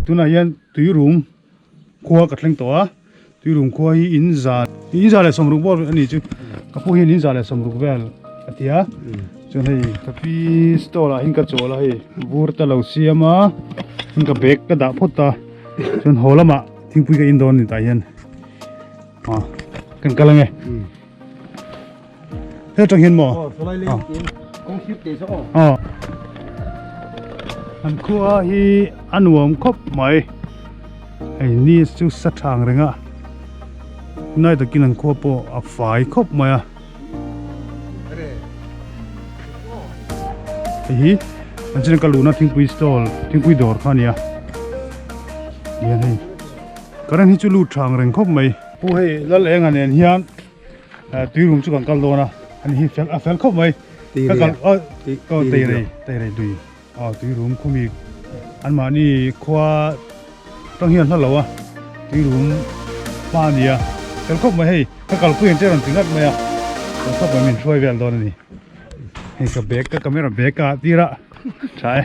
Tunah hian tuirum khua ka thleng tawh a, tuirum khua hi in za in za leh sawmruk bawr a ni chu ka pu hian in za leh sawmruk vel a ti a chuan hei ka pi stall ah hian ka chawl a hei vur te lo siam a chuan ka bag ka dah phawt a chuan haw lamah thingpui ka in dawn a ni tah hian ah kan kal ange. He tang hian maw? Aw. An khua hi a nuam khawp mai. Hei ni chu sa thang reng a. Tunai takin an khua pawh a fai khawp mai a. Hei hi an china ka luhna thingpui stall thingpui dawr kha a ni a. Hian hei current hi chu lut thang reng khawp mai. Pu hei lal enga nen hian. Tuirum chu kan kal dawn a ani hi fel a fel khawp mai ka kal a teirei teirei tui a tuirum khumi an mahni khua tang hian hla lo a tuirum hma a ni a fel khawp mai hei ka kalpui ang che rawn ti ngat mai a fel khawp mai min hruai vel dawn a ni hei ka bag ka camera bag a tir a tha e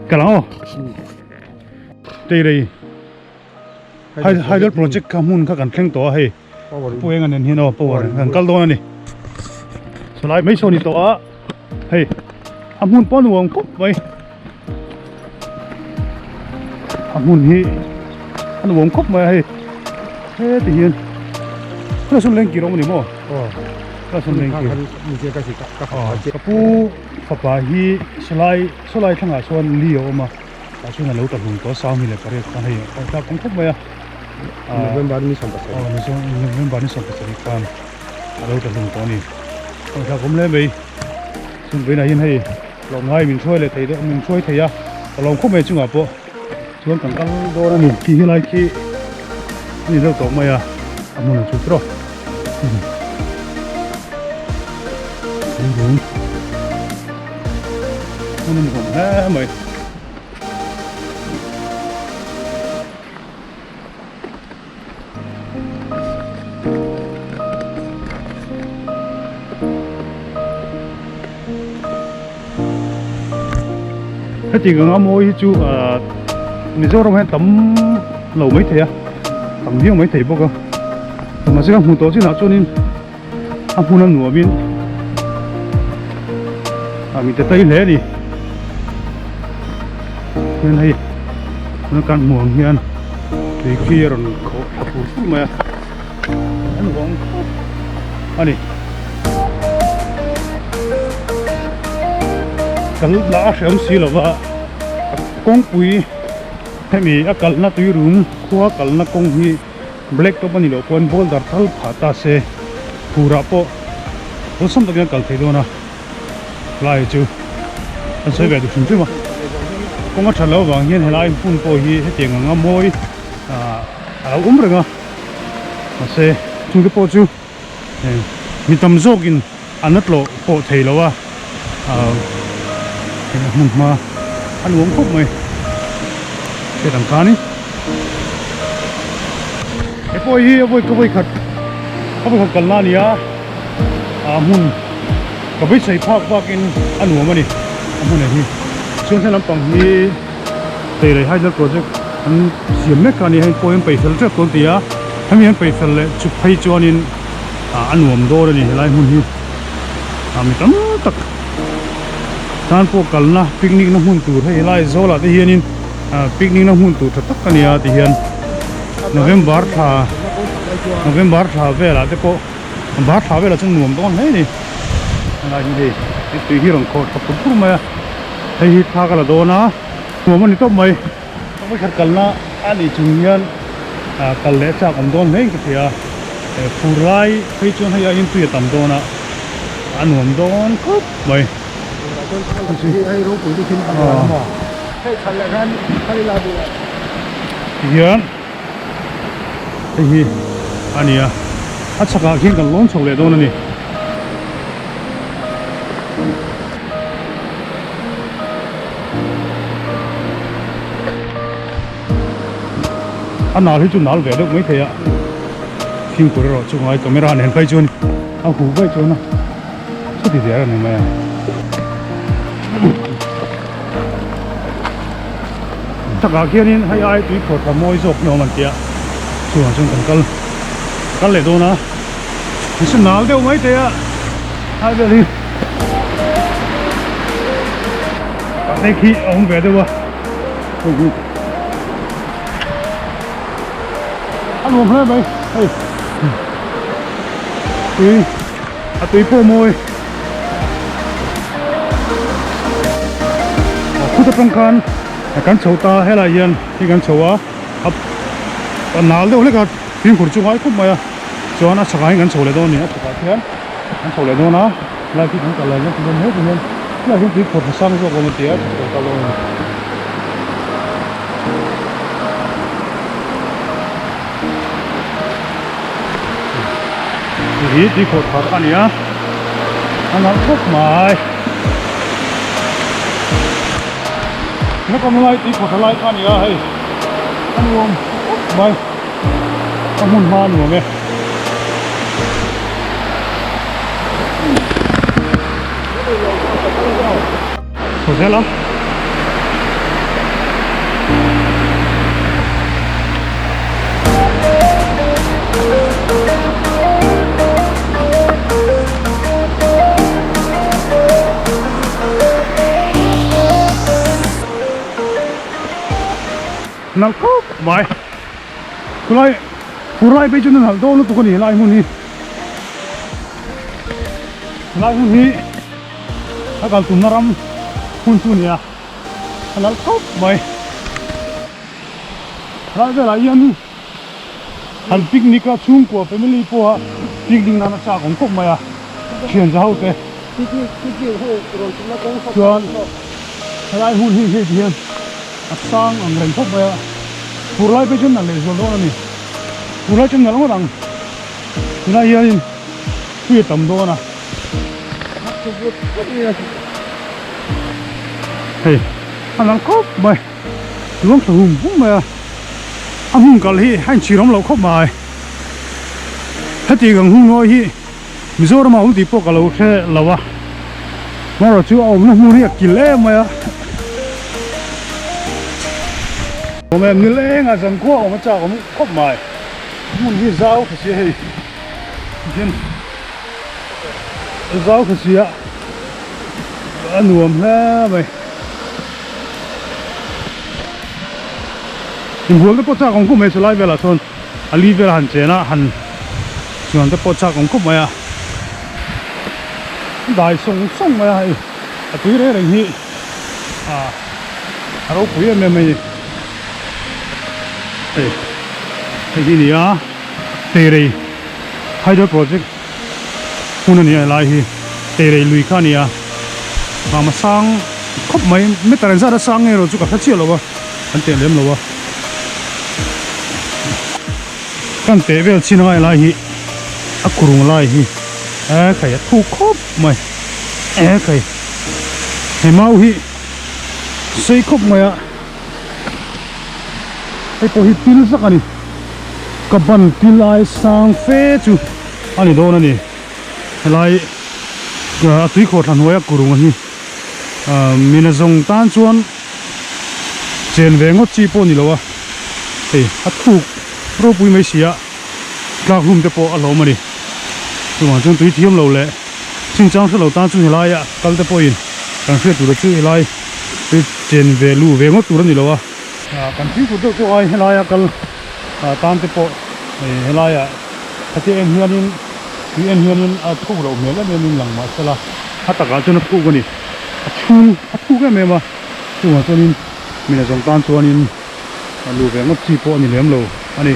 ka lang aw teirei hydel project kha hmun kha kan thleng tawh a hei. Pu enga nen hian aw power kan kal dawn a ni chulai mai saw ni tawh a hei a hmun pawh a nuam khawp mai a hmun hi a nuam khawp mai a hei heti hian khawlai sawn lengkir a awm a ni maw khawlai sawn lengkir ka pu fapa hi sawlai sawlai thlangah sawn li a awm a tah chuan a lo ta hlum tawh a sanghnih leh pariat khan hei a tlak awm khawp mai a. November ni 27 aw November ni 27 khan a lo ta hlum tawh a ni a thlak awm hle mai chhun vawiinah hian hei lawm ngai min hruai leh thei deuh min hruai thei a ka lawm khawp mai chungah pawh chuan kan kal dawn a ni khi helai khi a ni deuh tawh mai a a hmun ang chu tawh hmun a nuam hle mai. Heti ang a mawi hi chu ahh Mizoram hian tam lo mai thei a tam viau mai thei bawk a mahse ka hmuh tawh chinah chuanin a hmun a nuamin a mi te tai hle a ni hian hei tuna kan hmuh ang hian tui khi a rawn khawh thla fur fur mai a a nuam khawp a ni kal lah a hreawm si lo va kawngpui hemi a kalna tui rum khua kalna kawng hi. Black top a ni loh pawn boulder thal phah ta se phurah pawh awlsam takin a kal thei dawn a lai chu an sawi ve duh hrim hrim a kawng a that loh avang hian helai hmun pawh hi hetiang anga mawi ah a lo awm reng a mahse chungte pawh chu mi tam zawkin an la tlawh pawh thei lo a ah hmun hma a nuam khawp mai hriat ang khan in he pawh hi a vawi ka vawi khat ka vawi khat kalna a ni a ah hmun ka beisei phak bak in a nuam a ni a hmun ah hi chuan he lampang hi Teirei Hydel Project an siam mek a ni a hei pawh hi an peihfel tep dawn ti a hemi an peihfel leh chu phei chuanin ah a nuam dawn a ni helai hmun hi ah mi tam tak tan pawh kalna picnic na hmun tur hei helai zawlah te hianin ah picnic na hmun tur tha tak a ni a ti hian November thla November thla velah te pawh bar thla velah chuan nuam dawn hle a ni helai hi hei tui hi rawn khawh tha pur pur mai a hei hi thla ka la dawn a nuam a ni tawp mai ka vawikhat kalna a nih chung hian ah kal leh chak awm dawn hle in ka hria eh fur lai phei chuan hei aiin tui a tam dawn a a nuam dawn khawp mai. Tihian hei hi a ni a a chhakah khian kan lawn chho leh dawn a ni. A nal hi chu nal ve deuh mai thei a fimkhur erawh chu ngai camera nen phei chuan a huh vaih chuan a chuti der a ni mai a. chhakah khianin hei ai tui phawt tha mawi zawk hi a awm an tia chuvang chuan kan kal kal leh dawn a an si nal deuh mai thei a hai vel hi tah khi a awm ve deuh a hei hi a nuam hle mai hei tui a tui pawh mawi. Khuta tang khan kan chho ta helai hian hei kan chho a a nal deuh hlek a fimkhur chu ngai khawp mai a chuan a chhakah hian kan chho leh dawn a ni a chhakah khian kan chho leh dawn a helai khi kan kal leh dawn dawn hetah hian helai hian tui phawrh sang zawk a awm a ti a chu chu kan kal dawn a ni. Hi tui khawh thar a ni a a nalh khawp mai na kawm lai tui khawh tha lai kha a ni a hei a nuam khawp mai a hmun hma a nuam e. Chho zel a. Nalh khawp mai khulai khulai phei chuan a nalh dawn lutuk a ni helai hmun hi helai hmun hi. A kal tumna ram hmun chu a ni a, a nalh khawp mai. Helai velah hian han picnic a chhungkua family pawha picnic nan a chak awm khawp mai a, thian za ho te chuan helai hmun hi hei ti hian a sang ang reng khawp mai a, fur lai phei chuan nalh leh zual dawn a ni, fur lai chuan nalh ngawt ang tunah hianin tui a tam dawn a. Hei a lang khawp mai luang thla hum hum mai a a hmun kal hi a inchhir awm lo khawp mai heti gang hung nawi hi Mizoram ah awm tih pawh ka lo hre lo a amaherawh chu a awmna hmun hi a kil em mai a awm em nileng a zankhua awm a chak awm khawp mai hmun hi zau tha sia hei hian. Zau kha sia a nuam hle mai inbual te pawh chak awm khawp mai chulai velah sawn a li vel han chen a han chuan te pawh chak awm khawp mai a dai sawng sawng mai a hei a tui reng reng hi ah a ropui em em mai a ni hei hei hi a ni a teirei hydro project hmun a ni a helai hi teirei lui kha a ni a mam a sang khawp mai meter engzat a sang nge erawh chu ka hre chiah lo a an teh lem lo a kan teh vel chin anga helai hi a kurung lai hi e khai a thuk khawp mai e khai he mau hi sei khawp mai a. Hei pawh hi pil zak a ni ka ban pil ai sang fe chu a ni dawn a ni helai a tui khawh thla hnuaia kurung a hi ah mina zawng tan chuan chen ve ngawt chi pawh a ni lo a hei a thuk ropui mai si a tlak hlum te pawh a hlawm a ni chuvang chuan tui thiam lo leh chinchang hre lo tan chu helai ah kal te pawhin kan hriat tur chu helai. Tui chen ve lu ve ngawt tur a ni lo a. Kan fimkhur deuh chu ai helaia kal tan te pawh helaia khatia en hianin tui en hianin a thuk loh hmel em em in lang mahsela a takah chuan a thuk a ni. A chhung a thuk em em a chungah chuanin mina zawng tan chuanin lu ve ngawt chi pawh a ni lem lo a ni.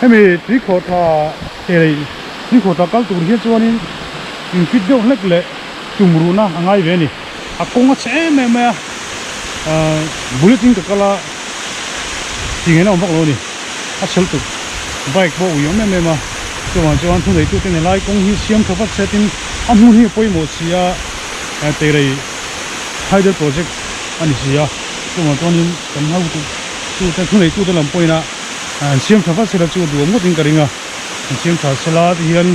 Hemi tui khawh tha ei tui khawh tha kal tur hian chuanin in fit deuh hlek leh tum ruhna a ngai ve a ni. A kawng a chhe em em mai a ahh bullet in ka kal a tih ngaihna awm vak lo a ni a chhe lutuk bike pawh a ui awm em em a chuvang chuan thu nei tute helai kawng hi siam tha vat se tin a hmun hi a pawimawh si a teirei hydel project a ni si a chuvang chuanin kan hotu tute thu nei tute lam pawhin a an siam tha vat sela chu a duhawm ngawtin ka ring a an siam tha sela tihian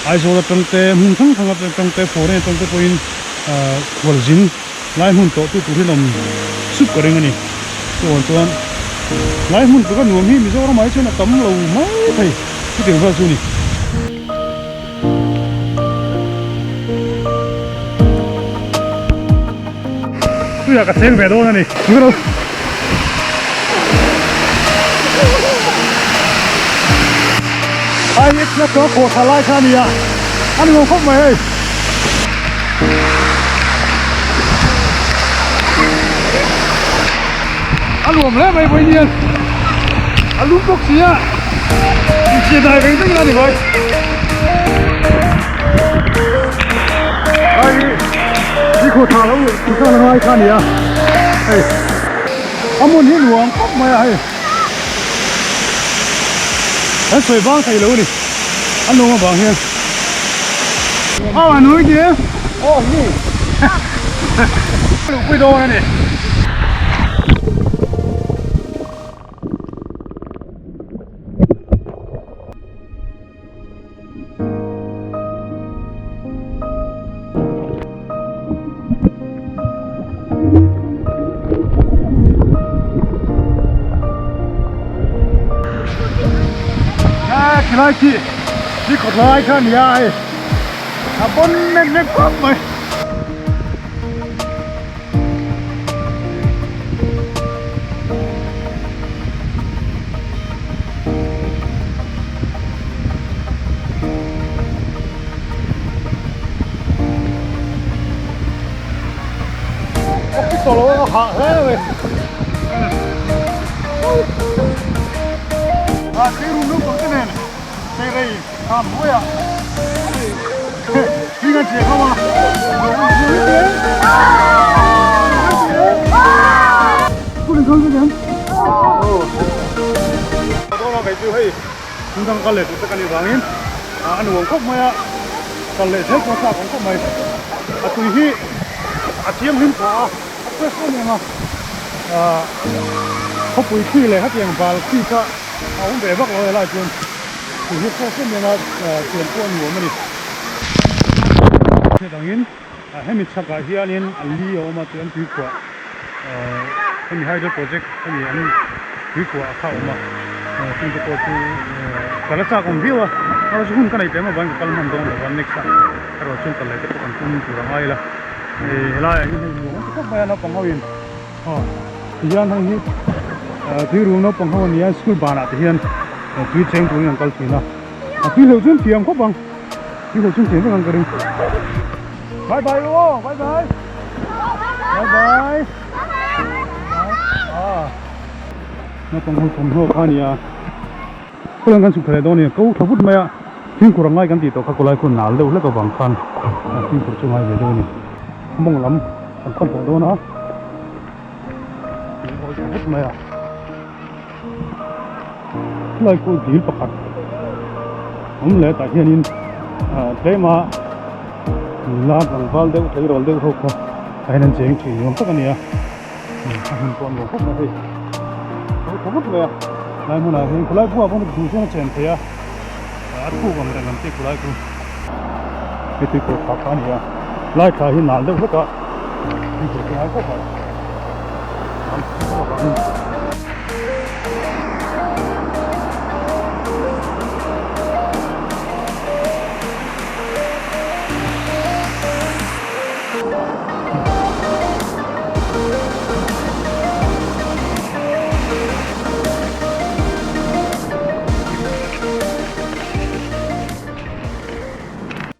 Aizawl atang te hmun hrang hrang atang te foreign atang te pawhin ahh khualzin lai hmun tawh tu tur hi an awm sup ka ring a ni chuvang chuan. Lai hmun tluk a nuam hi Mizoram ah hi chuan a tam lo mai thei chutiang vel chu a ni. Tuiah ka cheng ve dawn a ni. Ai hi na chuan khawh tha lai kha a ni a, a ni lo khawp mai hei. A nuam hle mai vawiin hian a lum bawk si a, inchhiat dai veng veng a ni mai. Ai hi ni khawh tha lo tih kha ngai kha a ni a, hei a hmun hi nuam khawp mai a hei. Kan sawi vang thei lo a ni a nuam avang hian. Aw a nui tih e. Aw ni. Luhpui dawn a ni. Khilai khi khi khawt lai kha a ni a hei a pawn nek nek khawp mai. Hah hle mai a tui rum naupang te nen teirei kham hnuaiah hling an cheng ho a Thingtang kal leh tur te kan nih vangin a nuam khawp mai a, kal leh zel pawh a chak awm khawp mai. A tui hi a thianghlim tha a, a fresh em em a, ahh khawpui khi leh hetiang bal khi kha a awm ve vak lo helai chuan tui hi fresh em em a, chhian pawh a nuam a ni. Heti angin hemi chhakah hianin a li a awm a chuan tuikhuah ahh hemi hydro project hemi an tuikhuah kha a awm a chungte pawh chu kal a chak awm viau a erawh chu hun ka neih tlem avangin ka kal hman dawn lo va next ah erawh chuan kal leh te pawh kan tum tur a ngai la hei helai ah hian hei nuam an ti khawp mai a naupang ho in aw tihian hei hi tuirum naupang ho a ni a school banah te hian tui cheng turin an kal thin a a tui hleuh chuan thiam khawp ang tui hleuh chuan thiam vek ang ka ring bye bye aw bye bye bye bye ah naupang ho thawmhnaw kha a ni a khawlai kan chhuk thla leh dawn a ni ko tha vut mai a fimkhur a ngai kan tih tawh kha kawlai khaw nal deuh hlek avang khan fimkhur chu a ngai ve deuh a ni mawng lam kan pan tawh dawn a ko tha vut mai a khawlai khu dil pakhat awm leh tah hianin ah tlem a nula tlangval deuh tleirawl deuh ho kha tah hian an cheng thin nuam tak a ni a. A hmun pawh a nuam khawp mai hei a tha vut mai a lai hmunah hian khawlai bulah pawh duh chuan a chen thei a a thuk ang reng ang chi khawlai chu hei tuikawr tha kha a ni a lai thla hi nal deuh hlek a tuikawr chu ngai khawp mai.